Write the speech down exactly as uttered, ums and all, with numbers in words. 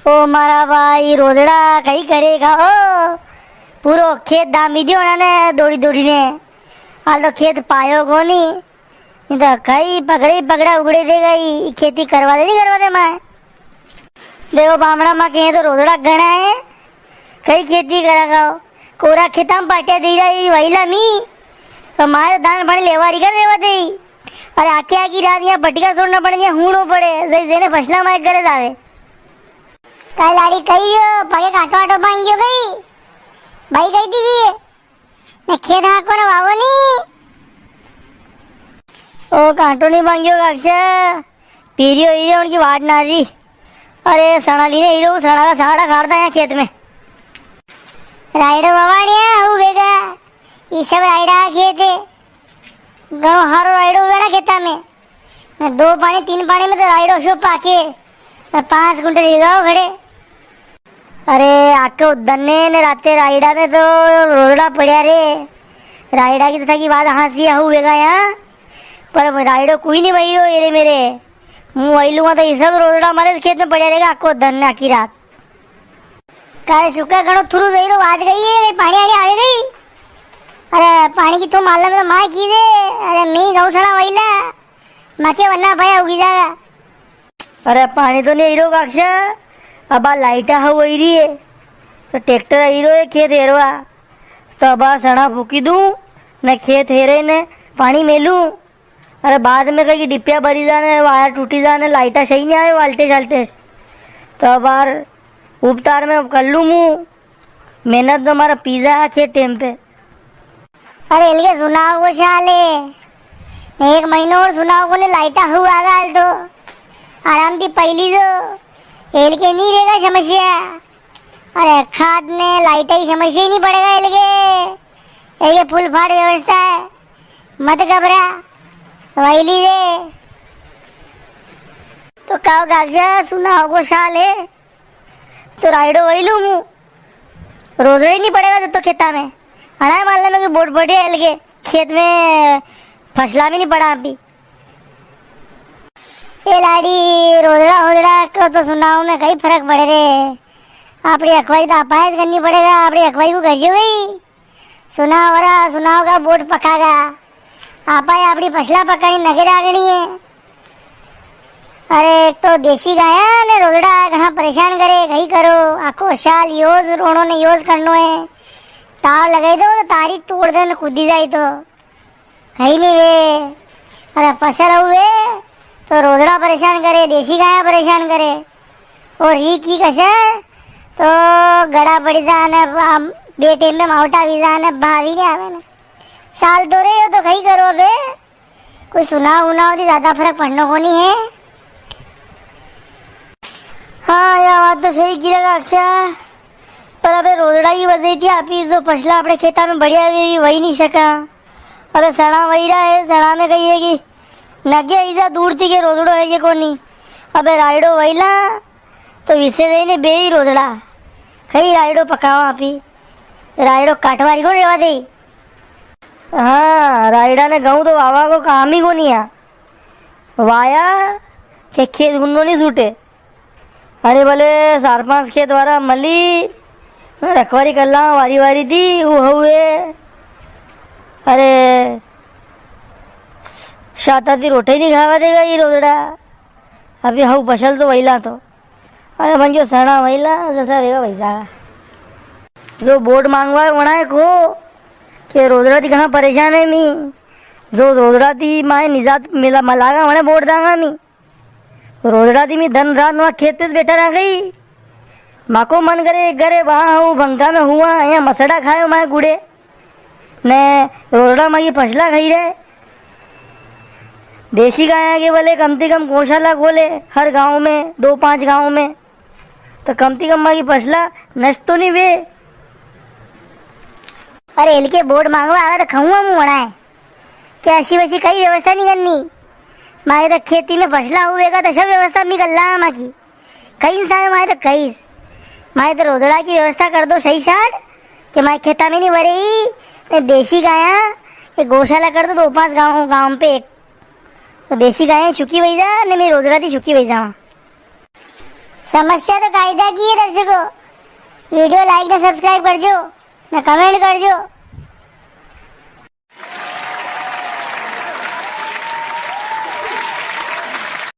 ओ मारा भाई, रोजड़ा कई करेगा ओ? पूरो खेत दामी दियो उणाने दौड़ी दौड़ी ने। हाल तो खेत पायो कोनी। नी तो कई पकड़े ही पकड़ा उगड़े देगा ही, खेती करवा दे, नी करवा दे माय। देखो बामणा, मां के तो रोजड़ा घणा है, कई खेती करेगा ओ? कोरा खेता में पाटिया दे रहा है, वहीला मी। तो माय तो दान पाणी लेवा री कर रेवा दे। अरे आखी आखी रात यां पटिका छोड़ना पड़े, यां हूणो पड़े, जई जई ने फसला माय करे जावे। काई लाड़ी कई हो, पगे कांटो आटो भांग्यो गई? भाई कही थी कि मैं खेत हाँको ने वावो नी। ओ कांटो नी भांग्यो काक्षा, पीरियो हीरो उणकी वाट ना री। अरे सणा लीने हीरो, सणा का साड़ा खाड़ता है खेत में। रायड़ो वावाणिया हऊ बेगा, ई सब रायड़ा खेत है। घणो हारो रायड़ो वेड़ा खेता में। ने दो पाणी, तीन पाणी में तो रायड़ो शो पाके, ने पांच कुंटल हीरो खड़े। अरे, आको दने ने राते रायड़ा में तो रोजड़ा पड़्या रे। रायड़ा की तो थाकी बात हांसी हऊ वेगा यां, पर रायड़ो कोई नी वई रो, एरे मेरे। मूं वई लूंगा तो ई सब रोजड़ा मारे खेत में पड़्या रेगा, आको दन ने आखी रात। काले शुक्र घणो थुरू जई रो, वाज गई है, कई पाणी आणी आवे गई। अरे, पाणी की तू मालम तो माय की दे। अरे, मी गऊ सणा वईला, माके वन्ना पाया उगी जागा। अरे, पाणी तो नी आई रो काक्षा, अबा लाइटा हऊ आई री है, तो ट्रैक्टर आई रो है खेत हेरवा, तो अबा सणा फूकी दूं, ने खेत हेरे ने पाणी मेलूं। अरे, बाद में कई की डिपिया भरी जाने, वायर टूटी जाने, लाइटा सही नी आवे, वाल्टेज साल्टेज। तो अबार उपतार में कर लूं मूं, मेहनत तो मारा पीजा आखे टेम पे। अरे, एलके सुनाव को साल है, एक महीनो और सुनाव को ने लाइटा हऊ आगा हाल तो। आराम थी पहली जो, एलके नी रेगा समस्या। अरे, खाद ने लाइट की समस्या ही नी पड़ेगा एलके। एलके फुल फाड़ व्यवस्था है, मत घबरा, वई लीजे। तो काव कागजा सुनाव को साल है, तो रायड़ो वई लूं मूं, रोजड़ा ही नी पड़ेगा जब तो खेता में। अणा मालम है कि बोट बढ़िया एलके खेत में फसला भी नी पड़ा अभी। ए लाड़ी, रोजड़ा होजड़ा को तो सुनाव में कई फरक पड़े रे। आपणी अखबारी तो आपाए करनी पड़ेगा, आपणी अखबारी को करियो गई। सुनाव वरा, सुनाव का बोट पकागा। आपाए आपणी फसला पकानी नगे रागणी है। अरे, एक तो देसी गाया ने रोजड़ा घणा परेशान करे, कई करो, आखो साल योज रोणो ने योज करनो है। ताव लगाई दो तो तारी तोड़ दे ने कूदी जाए तो। कई नी वे। अरे फसल हुए तो रोजड़ा परेशान करे, देसी गाया परेशान करे। और री की कसे तो गड़ा पड़ी जा ने, आम, बेटे में मावटा भी जा ने, भावी ने आवे ने। साल तो रे, यो तो कई करो बे। कोई सुनाव उनाव थी ज्यादा फरक पड़नो कोनी है। हाँ, या बात तो सही की रे काक्षा। पर अबे रोजड़ा की वजह थी आपी जो फसला आपणे खेता में बढ़िया वे, वई नी सका। अबे सणा वई रा है, सणा में कई है कि नगे आई जा दूर थी के रोजड़ो है के कोनी। अबे रायड़ो वईला, तो विसे जई ने बेई रोजड़ा। कई रायड़ो पकावा आपी। रायड़ो काटवारी को रेवा दे। हाँ, रायड़ा ने गऊं तो वावा को काम ही कोनी है। वाया के खेत बुन्नो नी छूटे। अरे भले चार पांच खेत वारा मली, रखवारी कर ला वारी वारी थी, वो हुए। अरे, शाता थी रोटी नी खावा देगा ये रोजड़ा। अभी हऊ फसल तो वईला तो। अरे मंजो सणा वईला जसा रेगा वैसा। जो वोट मांगवा है वणा है को के रोजड़ा थी घणा परेशान है मी। जो रोजड़ा थी माए निजात मिला मलागा वणे वोट दांगा मी। रोजड़ा थी मी दन रात नुआ खेत पे बैठा रह गई। माको मन करे घरे वहां हूँ भंगा में हुआ या मसड़ा खायो माए गुड़े। ने रोजड़ा माकी फसला खाई रे। देसी गाया के बोले कम से कम गौशाला खोले हर गांव में, दो पांच गांव में, तो कम से कम माकी फसला नष्ट तो नी वे। अरे, इनके वोट मांगवा आवे तो खाऊंगा मुंह होना है। क्या ऐसी वैसी कई व्यवस्था नी करनी। मारे तो खेती में फसला हुएगा तो सब व्यवस्था मी कर लांगा माकी। कई इंसान मारे तो कई, मारे तो रोजड़ा की व्यवस्था कर दो सही साट, कि मारे खेता में नी वरे ही, ने देसी गाया, ये गौशाला कर दो, दो पांच गांव, गांव पे एक। तो देसी गाया सुखी वई जा, ने मेरी रोजड़ा थी सुखी वई जा। तमस्या तो कायदा की है दर्शकों। वीडियो like ने subscribe करजो, ने comment करजो।